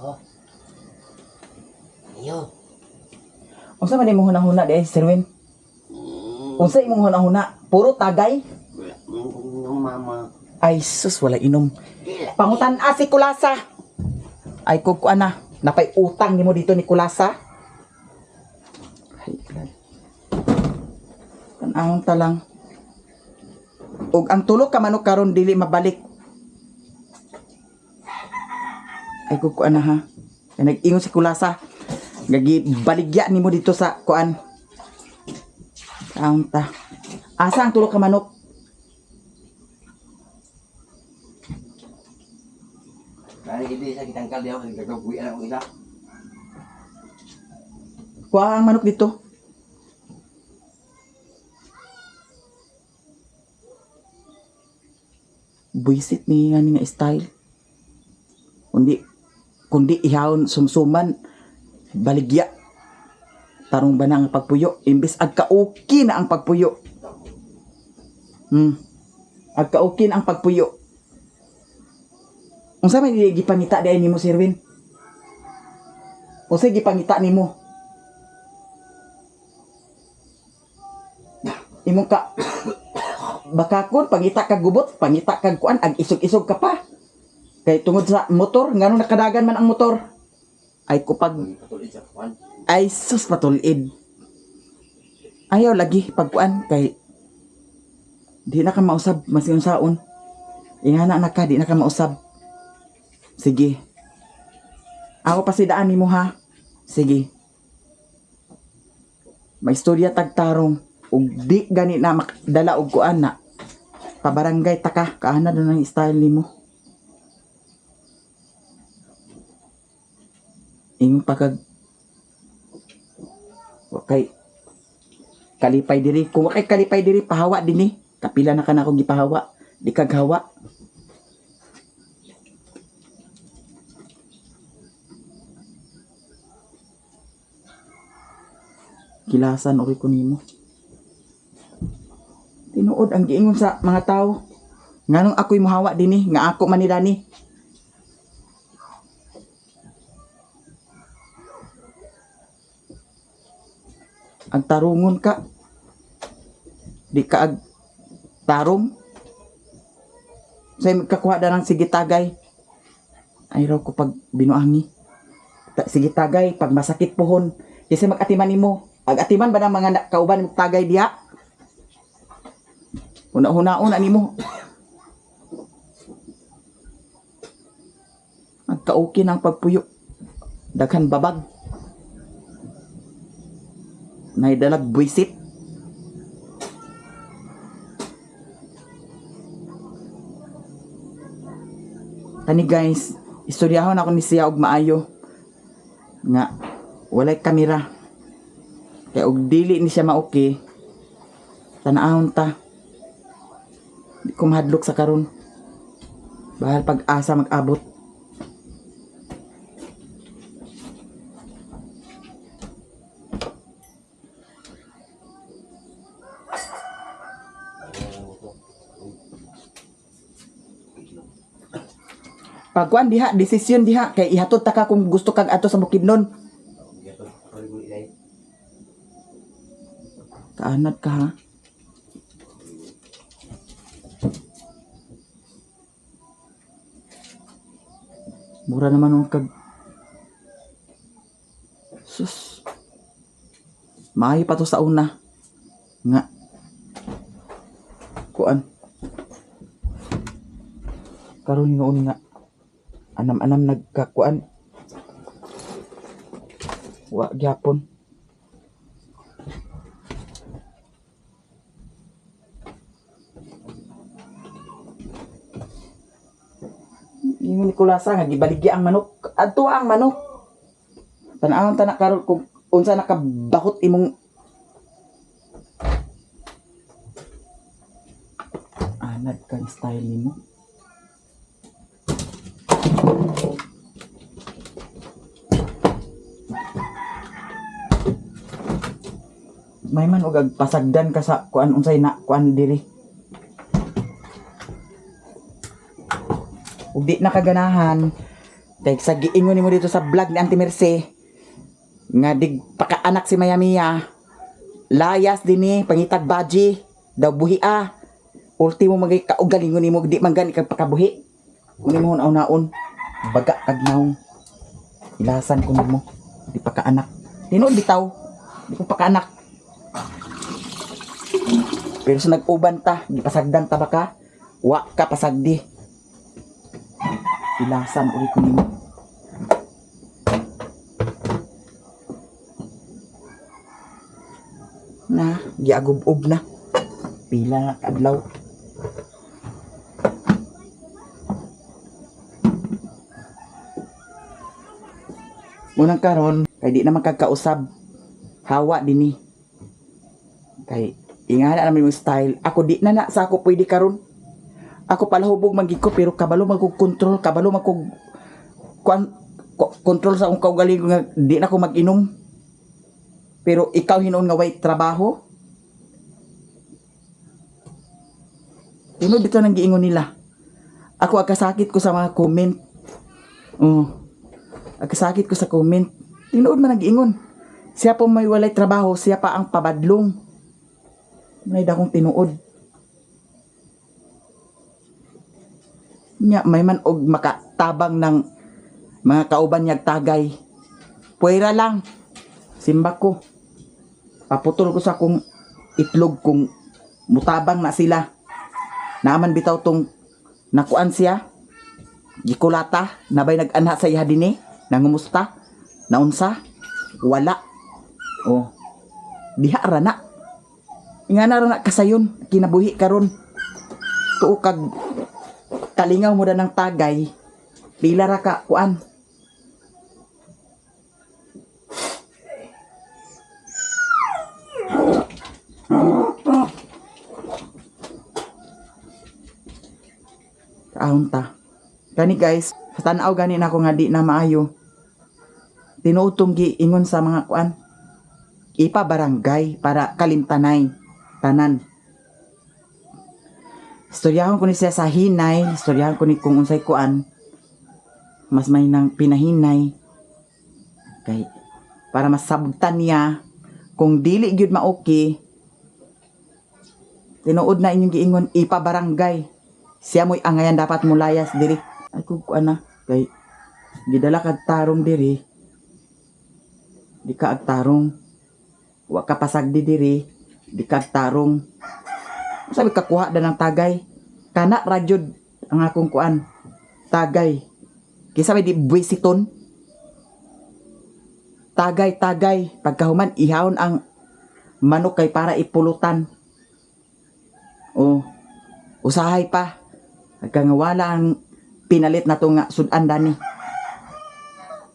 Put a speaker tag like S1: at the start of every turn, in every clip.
S1: Oo. Ayo.
S2: Unsa man imong hunahuna di ay, Sir Win? Unsa imong hunahuna? Puro tagay?
S1: Wala mong inom, mama.
S2: Ay sus, wala inom.
S1: Dila.
S2: Pangutan-a si Kulasa. Ay kug kuan na, napay utang nimo dito ni Kulasa. Ay, glad. Tan-awon ta lang. Ug ang tulo ka manok karon dili mabalik. Ay kug kuan na ha. Kay nag-ingon si Kulasa. Gagi baligya nimo dito sa kuan. Taon ta. Asa ang tulo ka manok?
S1: Kaya hindi sa kitangkal diya, gagawin ako isa.
S2: Kuha ang manok dito. Buisit ni nga ni nga style. Kundi kundi ihawon sumsuman baligya. Tarong ba na ang pagpuyo? Imbes agkauki na ang pagpuyo. Agkauki na ang pagpuyo. Unsa may gipangita di ay nimo, Sir Win? Unsa gipangita nimo? Imong ka bakakon pangita kag gubot, pangita kag kuan, ag isog-isog ka pa. Kay tungod sa motor, ngano nakadagan man ang motor? Ay kupag
S1: Patuloy sa kuan.
S2: ay sus patulid. Ayaw lagi pagkuan kay di na ka mausab masinunsaon. Ingana na ka, di na ka mausab. Sige. Ako pa sidaan nimo ha. Sige. Maistorya tagtarong ug di gani na makdala og kuan na. Pabarangay ta ka, kaana na ang style nimo. Ingon pa kag wa kay kalipay diri, kung wa kay kalipay diri pahawa dinhi. Kapila na ka na akong gipahawa, di kag hawa. Kilasan okay ko nimo. Tinuod ang giingon sa mga tao. Nganong ako'y muhawa dinhi, nga ako man ni Dani. Ang tarungon ka. Di ka ag tarong. Say magkakuha na ng sige tagay. Ay raw ko pag binuangi. Sige tagay, pag masakit pohon. Kasi magatiman nimo. Ag atiman ba ng mga kauban mo tagay diha? Una-hunaon na nimo. Agkauki ng pagpuyo. Daghan babag. Naidalag buisit. Kani guys, istoryahon ako ni siya og maayo nga walay kamera. Kay og dili ni siya maoke, tanahon ta. Di ko mahadlok sa karon. Bahal pag-asa mag-abot. Pagkuan diha, desisyon diha kay ihatod ta ka kung gusto kag ato sa Bukidnon. Kaanad ka ha. Mura naman ang kag... Sus. Maayo pa to sa una. Nga. Kuan. Karon noon nga. Anam-anam nagkakuan. Wa gyapon. Ingon ni Kulasa nga gibaligya ang manok. Adto ang manok. Tan-awon ta na karon kung unsa nakabakot imong anad kang style nimo. May man og pasagdan ka sa kuan unsay na kuan diri. Ug di na kaganahan, Kay sa giingon nimo dito sa vlog ni Auntie Mercy nga dig pakaanak si Mayamiya. Layas dinhi pangitag baji daw buhi ah. Ultimo magay kaugalingon nimo di man gani kag pakabuhi. Kunin mo naon baga kag naong. Ilasan ko nimo di pakaanak. Tinuod bitaw. Di ko pakaanak. Pero sa nag-uban ta, gipasagdan ta ba ka? Wa ka pasagdi. Ilasan uri ko nimo. Na, giagub-ub na. Pila na kaadlaw. Unang karon, kay di naman kagkausab. Hawa dinhi. Kay ingana naman yung style. Ako di na na sa ako pwede karon. Ako palahubog man gid ko pero kabalo man kog control, kabalo man kog kuan control sa akong kaugalingon nga di na ko mag-inom. Pero ikaw hinuon nga way trabaho. Tinuod bitaw nang giingon nila. Ako agkasakit ko sa mga comment. Oh. Agkasakit ko sa comment. Tinuod man ang giingon. Siya po may walay trabaho, siya pa ang pabadlong. May dakong tinuod. Nya may man og makatabang ng mga kauban niyag tagay. Puwera lang. Simba ko. Paputol ko sa akong itlog kung mutabang na sila. Naaman bitaw tong nakuan siya. Gikulata, nabay nag-anha sa iha dinhi, nangumusta, naunsa, wala. Oh. Diha ra na. Ingana ra na kasayon, kinabuhi karon. Tuo kag kalingaw mo na ng tagay, pila ra ka kuan. Kaahon ta. Kani guys, sa tan-aw gani nako nga di na maayo. Tinuod tong giingon sa mga kuan. Ipa barangay para kalimtanay tanan. Istoryahon ko ni siya sa hinay, istoryahon ko ni kung unsay kuan. Mas may nang pinahinay. Kay para masabtan niya kung dili gyud maoki. Tinuod na inyong giingon ipa barangay. Siya mo'y angayan dapat mulayas diri. Ay kung kuan na kay gidala kag tarong diri. Di ka ag tarong. Wa ka pasagdi diri. Di ka ag tarong. Sabi ka kuha na ng tagay. Kana ra jud ang akong kuan. Tagay. Kisa may di buwisiton. Tagay, tagay. Pagkahuman, ihawon ang manok kay para ipulutan. O, usahay pa. Pagka nga wala ang pinalit na to nga sudan dani.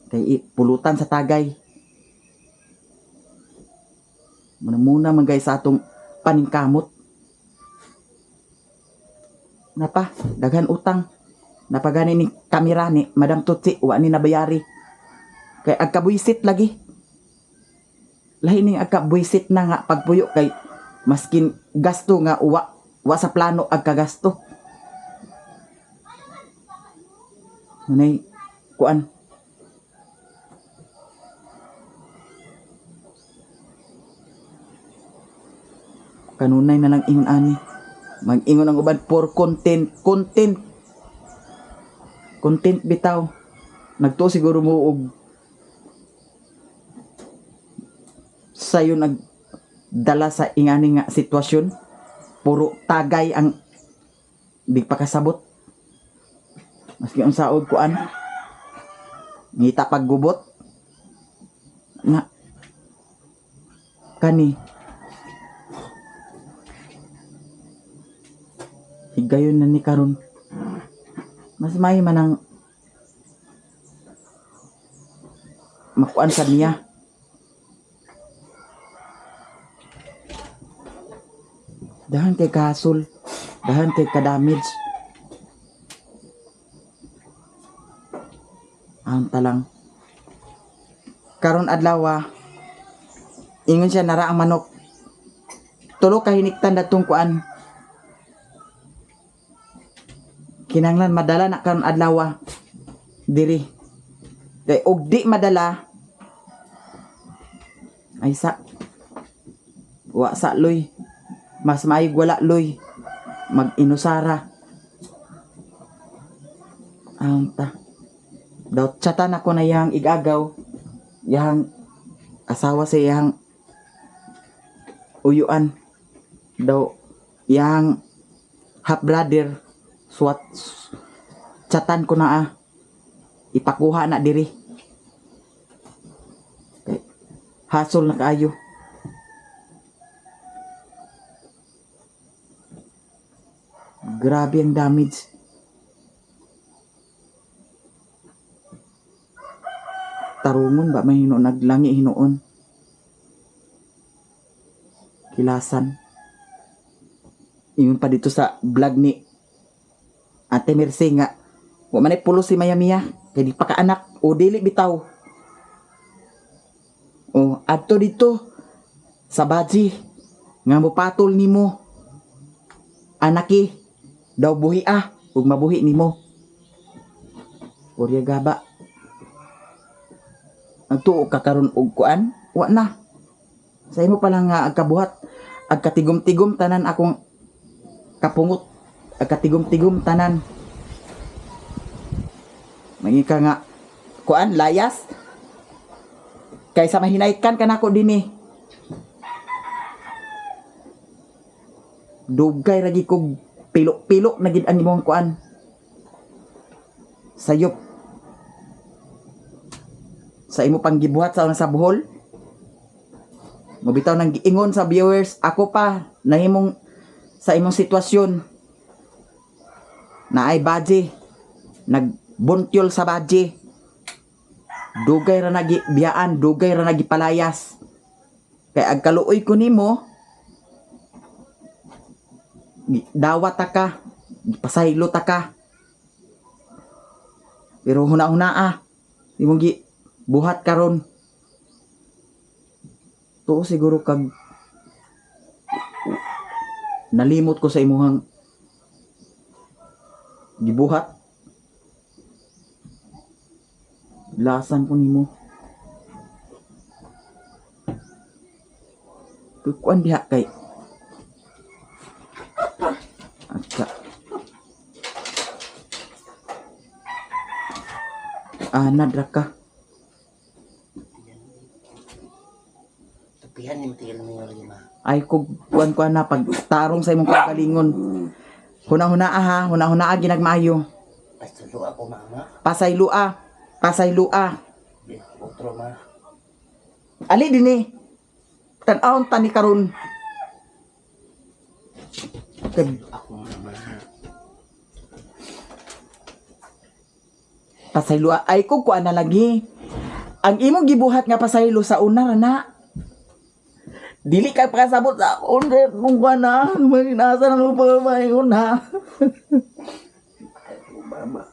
S2: Kay pulutan sa tagay. Muna muna man guys sa atong paningkamot. Napa, daghan utang. Napagani ni kamera ni Madam Tutsi, wa ni nabayari. Kay agkabuisit lagi. Lahi ning agkabuisit na nga pagpuyo kay maskin gasto nga wa wa sa plano agkagasto. Manay kuan. Kanunay na lang ingon ani. Mag-ingon ang uban for content, content. Content bitaw. Nagtuo siguro mo og sayo nagdala sa ingani nga sitwasyon. Puro tagay ang di pa kasabot. Maski unsa og kuan. Ngita paggubot. Na kani higayon na ni karon. Mas may man ang makuan sa niya. Dahan kay kahasol, dahan kay kadamage. Ang talang. Karon adlaw, ingon siya nara ang manok. Tulo ka hiniktan datong kuan. Kinanglan madala na karon adlaw diri. Kay og di madala ay sa wa sa loy. Mas maayog wala loy. Mag-inusara. Ang ta. Daw chatan ako na yang igagaw. Yang asawa sa yang uyuan. Daw yang half brother swat chatan ko na ah. Ipakuha na diri. Kay hasol na kaayo. Grabe ang damage. Tarungon ba may hinuon naglangi hinuon. Kilasan. Ingon pa dito sa vlog ni Ate Mercy nga wa man ay pulos si Maya Mia kay di pa kaanak o dili bitaw. O adto dito sa baji nga mopatol nimo anaki daw buhi ah ug mabuhi nimo. Orya gaba. Nagtuo ka karon og kuan? Wa na. Sa imo pa lang nga agkabuhat, agkatigom-tigom tanan akong kapungot, agkatigom-tigom tanan. Mangi ka nga kuan layas. Kaysa mahinaykan ka nako dinhi. Dugay ra gyud kog pilo-pilo na gid ang imong kuan. Sayop. Sa imo pang gibuhat sa una sa Bohol. Mobitaw nang giingon sa viewers, ako pa nahimong sa imong sitwasyon. Naay badje, nagbuntyol sa badje. Dugay ra nagi biyaan, dugay ra nagi palayas. Kay agkaluoy ko nimo, dawat ta ka, pasaylo ta ka. Pero huna-huna ah, imong gi buhat karon. Tuo siguro kag nalimot ko sa imuhang gibuhat. Lasan ko nimo. Kuan diha kay Atsa. Anad ra ka.
S1: Tupihan ni matigil mo yung lagi ma.
S2: Ay kog kuan kuan na pag tarong sa imong kagalingon. Huna-huna ah, ha, huna-huna ah, ginagmaayo.
S1: Pasulo ako mama.
S2: Pasaylo ah. Pasaylo ah.
S1: Di, Otro ma.
S2: Ali dinhi. Tan-awon tani karon. Kag
S1: Ako mama.
S2: pasaylo ah. Ay kog kuan na lagi. Ang imong gibuhat nga pasaylo sa una ra na. Dili ka pakasabot sa akon kay kung kuan na, maninasa na ko pamaingon ha.
S1: Mama.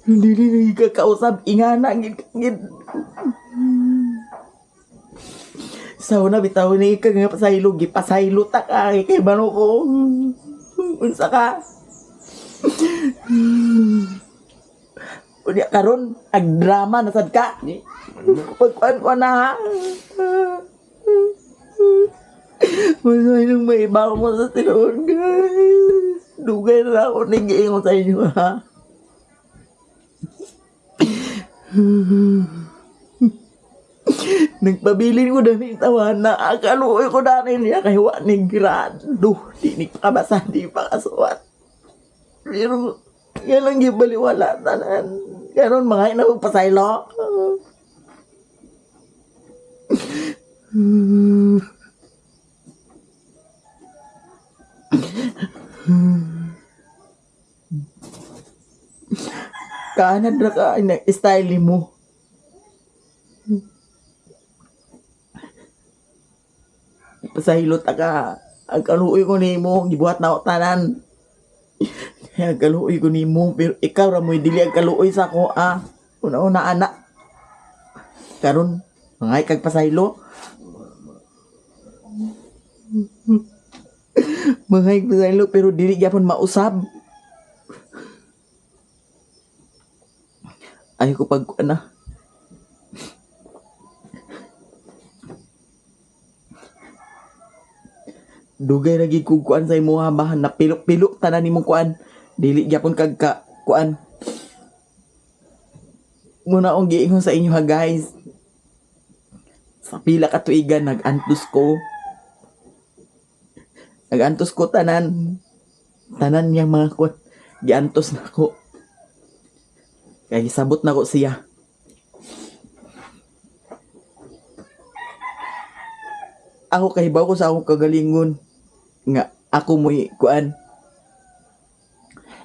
S2: Dili na ka kausab ingana gid gid. Sa una bitaw ni ka nga pasaylo gipasaylo ta ka kay bano ko. Unsa ka? Unya karon ag drama na sad ka.
S1: Di.
S2: Pagkuan ko na ha. Wala nang may iba mo sa tinuod, guys. Dugay na ako nag-iingon sa inyo, ha? Nagpabilin ko na ni tawana. Akaluoy ko na rin niya kay wa ni grado. Di ni pakabasa, di pakasuwat. Pero, yan lang yung baliwala tanan. Ganon mga ina pasaylo. Kaanad ra ka ina style mo. Pasahilot ka. Ang kaluoy ko nimo, gibuhat na ako tanan. Kaya ang kaluoy ko nimo, pero ikaw ra mo'y dili ang kaluoy sa ako ah. Una-una anak. Karon, mangay kag pasaylo. Mangay pasaylo pero dili gyapon mausab. Ay ko pag na. Dugay ra gid kog kuan sa imuha ba, napilok-pilok tanan nimong kuan. Dili gyapon kag ka kuan. Muna akong giingon sa inyo ha guys. Sa pila ka tuigan nag-antos ko. Nag-antos ko tanan. Tanan niyang mga kuan. Giantos na ko. Kaya gisabot na ko siya. Ako kahibaw ko sa akong kagalingon nga ako mo'y kuan.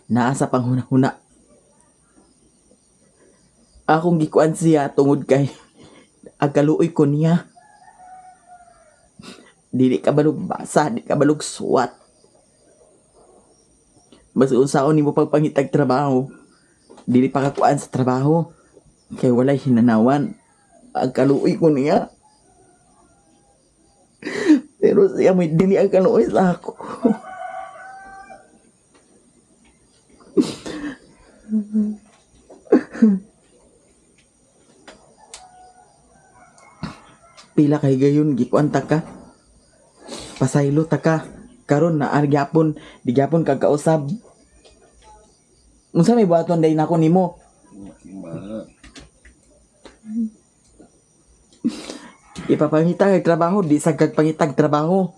S2: Naa sa panghuna-huna. Akong gikuan siya tungod kay agkaluoy ko niya. Dili ka balog basa, di ka balog suwat. Mas unsaon nimo pagpangitag trabaho, dili pa ka kuan sa trabaho kay walay hinanawan. Agkaluoy ko niya. Pero siya mo'y dili ang kaluoy sa ako. Pila kay gayon gikuan ta ka. Pasaylo ta ka. Karon na gyapon, di gyapon kag kausab. Unsa may buhaton day nako nimo?
S1: Ma.
S2: Ipapangita kag trabaho, di sa kag pangitag trabaho.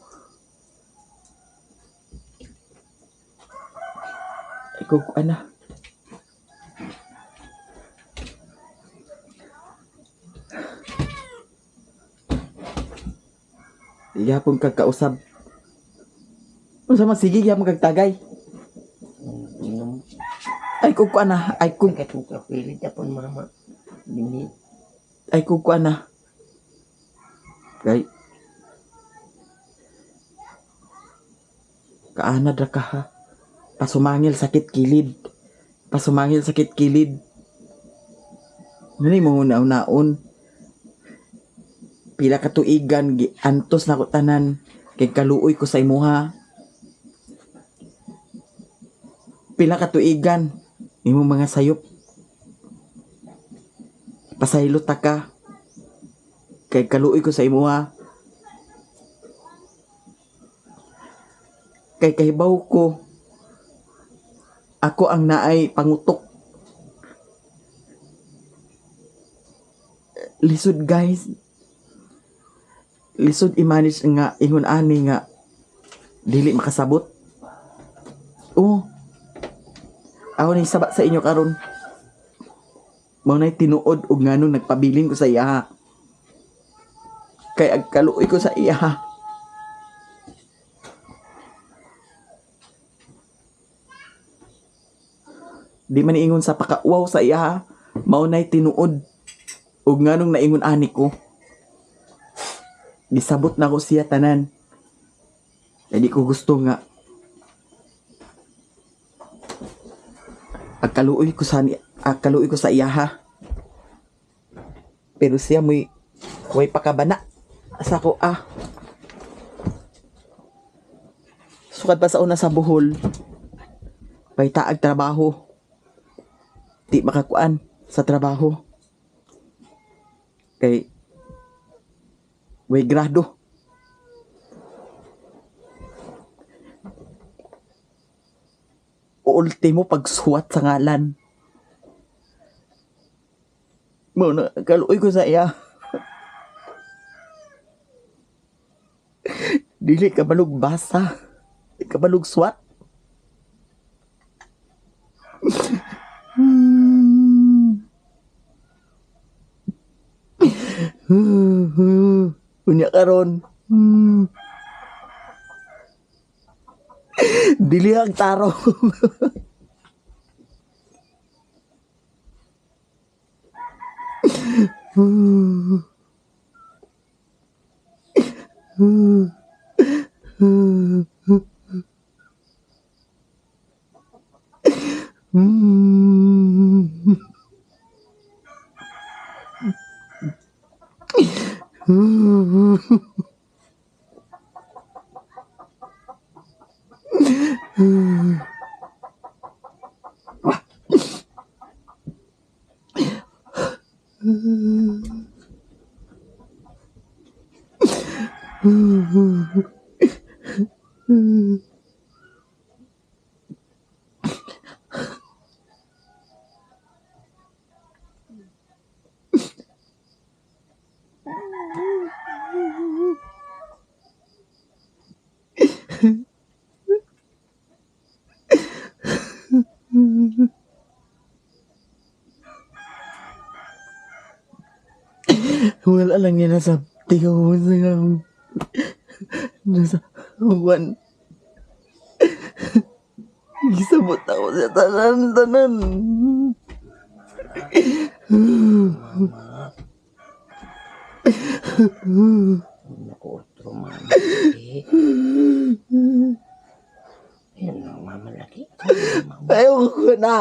S2: Ay ko ana. Di gyapon kag kausab. Unsa man sige gyapon kag tagay.
S1: Inom.
S2: Ay ko ana, ay ko
S1: Sakit mo kapilit apon mama. Dini.
S2: ay ko ana. Kay kaanad ra ka ha. Pasumangil sakit kilid. Pasumangil sakit kilid. Nani mo una-unaon. Pila ka tuigan giantos na ko tanan kay kaluoy ko sa imuha. Pila ka tuigan imong mga sayop. Pasaylo ta ka. Kay kaluoy ko sa imuha. Kay kahibaw ko ako ang naay pangutok. Lisod guys. Lisod i-manage nga ingon ani nga dili makasabot. Oh. Ako ni saba sa inyo karon. Mao nay tinuod og nganong nagpabilin ko sa iya. Kay agkaluoy ko sa iya. Di man ingon sa pakauwaw sa iya, mao nay tinuod og nganong naingon ani ko. Gisabot na ko siya tanan. Kay di ko gusto nga agkaluoy ko sa agkaluoy ko sa iya ha. Pero siya mo'y way pakabana sa ko ah. Sukad pa sa una sa Bohol. Pahitaag trabaho. Di makakuan sa trabaho. Kay way grado. Ultimo pagsuwat sa ngalan. Mao na kaluoy ko sa iya. Dili ka balog basa. Di ka balog suwat. Unya karon. Dili ang tarong. Wala lang niya nasabti ko sa nga. Nasa uwan. Gisabot ako sa tanan, tanan.
S1: Mama. Naku, otro mama. Eh. Ayun na, mama lagi. Mama,
S2: Ayaw ko na.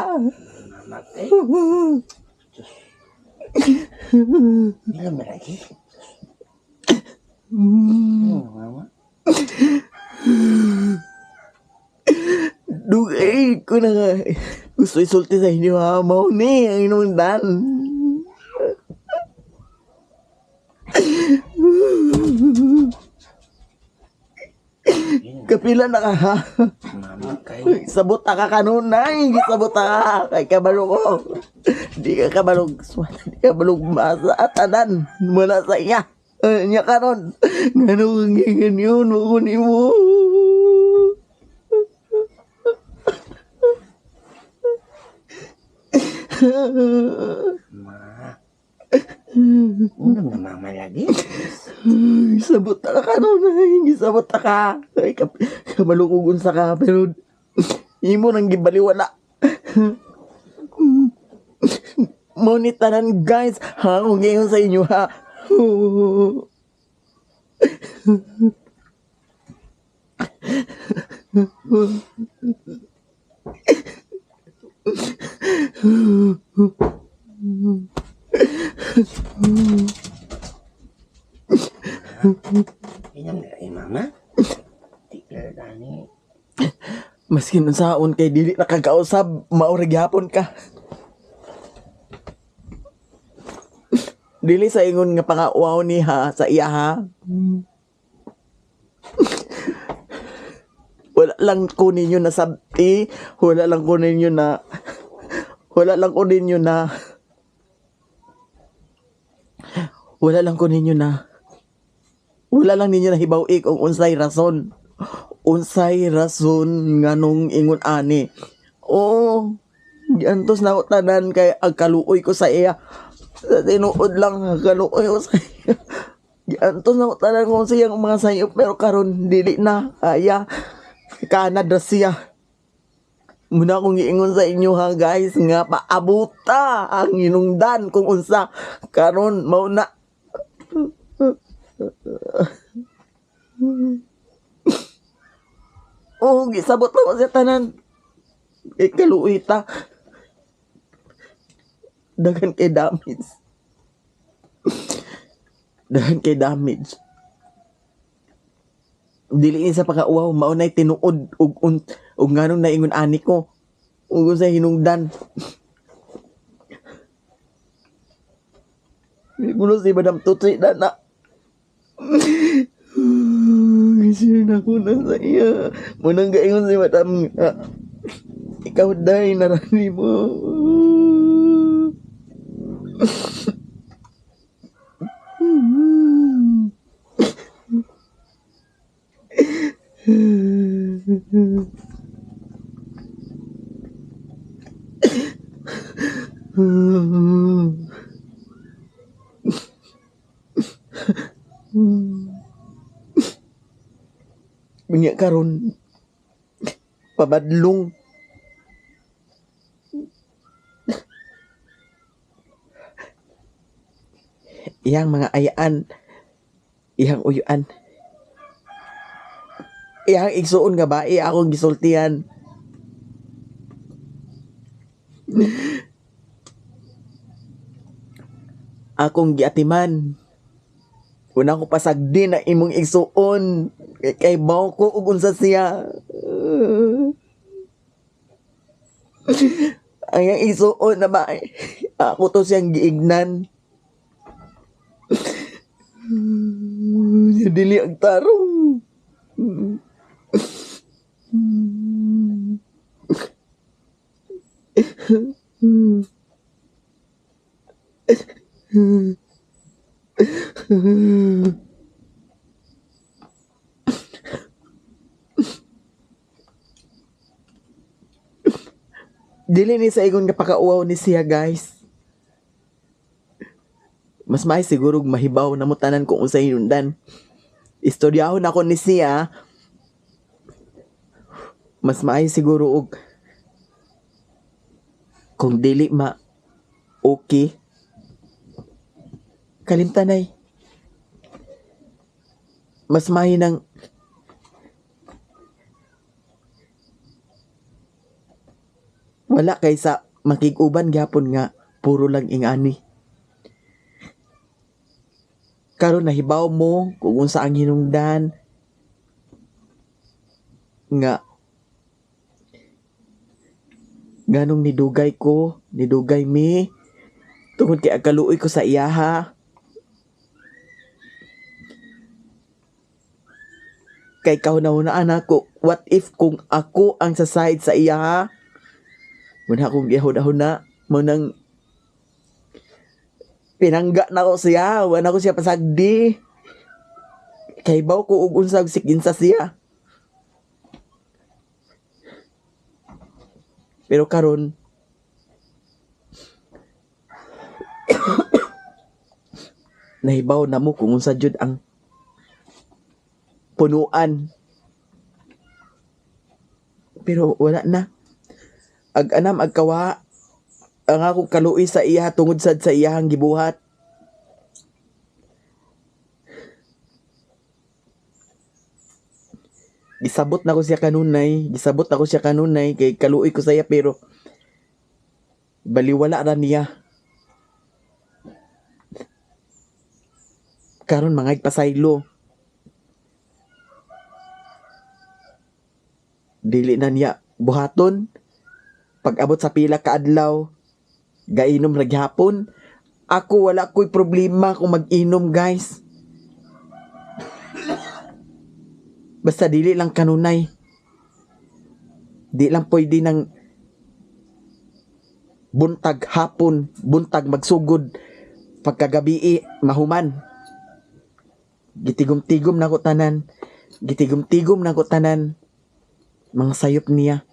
S1: mama, eh. Diyos. Ilan ba lagi? Ayun na, mama.
S2: Dugay ko na nga. Gusto isulti sa inyo ha. Mao ni ang inundan.
S1: Ayun na,
S2: Kapila na ka ha.
S1: mama kayo.
S2: Sabot ka kanunay. Sabot ka. Kay kabalo ko. Di ka kabalog. Di ka kabalog masa at tanan. Mula sa iya. Nya karon. Ngano kang gigan yun. Ako ni mo.
S1: Ma. Inom na mama lagi.
S2: Sabot ka kanunay. Sabot ka. Ay, kabalo ko unsa ka. Pero imo nang gibaliwala. Mo ni tanan guys, ha, kung ngayon sa inyo ha.
S1: Inom na lagi, mama. Di ka gani.
S2: Maskin unsaon kay dili nakakausab, mao ra gyapon ka. Dili sa ingon nga pangauaw ni ha sa iya ha. Wala lang ko ninyo na sabti, wala lang ko ninyo na wala lang ko ninyo na wala lang ko ninyo na wala lang ninyo na hibaw-i kung unsay rason. Unsay rason nganong ingon ani. Oo, giantos na ako tanan kay ang kaluoy ko sa iya. Sa tinuod lang, ang kaluoy ko sa iya. Giantos na ako tanan kung siyang mga sayop pero karon dili na kaya. Kanad ra siya. Muna akong giingon sa inyo ha guys nga paabuta ang hinungdan kung unsa karon mao na. Oo, gisabot lang ko siya tanan. Kay kaluoy ta. Daghan kay damage. Daghan kay damage. Dili ni sa pagkauwaw, mao na'y tinuod ug ug nganong naingon ani ko. Ug sa hinungdan. Gulo si Madam Tutsi na na. Gisir na ko na sa iya. Munang gaingon si Madam nga, ikaw day narani mo. Unya karon pabadlong. Iyang mga ayaan, iyang uyuan, iyang igsuon nga bae akong gisultihan. Akong giatiman. Una ko pasagdi na imong igsuon. Kay bawo ko ug unsa siya. Ang iyang isuon na ba, ako to siyang giignan. Dili ang tarong. Dili ni sa ingon nga pakauwaw ni siya, guys. Mas may siguro mahibaw na mo tanan kung unsay hinungdan. Istoryahon ako ni siya. Mas maay siguro og kung dili ma okay. Kalimtanay. Mas may nang wala kaysa makig-uban gyapon nga puro lang ingani. Karon nahibaw mo kung unsa ang hinungdan nga nganong nidugay ko, nidugay mi tungod kay agkaluoy ko sa iyaha. Kay kahuna-hunaan ako, what if kung ako ang sa side sa iyaha? Muna akong gihuna-huna, mo nang pinangga na ko siya, wala ko siya pasagdi. Kay baw ko og unsa og sikinsa siya. Pero karon nahibaw na mo kung unsa jud ang punuan. Pero wala na. Ag anam agkawa ang akong kaluoy sa iya tungod sad sa iyahang gibuhat. Gisabot na ko siya kanunay, gisabot na ko siya kanunay kay kaluoy ko sa iya pero baliwala ra niya. Karon mga pasaylo. Dili na niya buhaton. Pag-abot sa pila ka adlaw, gainom ra gihapon. Ako wala ko'y problema kung mag-inom, guys. Basta dili lang kanunay. Di lang pwede ng buntag hapon, buntag magsugod, pagkagabi mahuman. Gitigom-tigom na ko tanan. Gitigom-tigom na ko tanan. Mga sayop niya.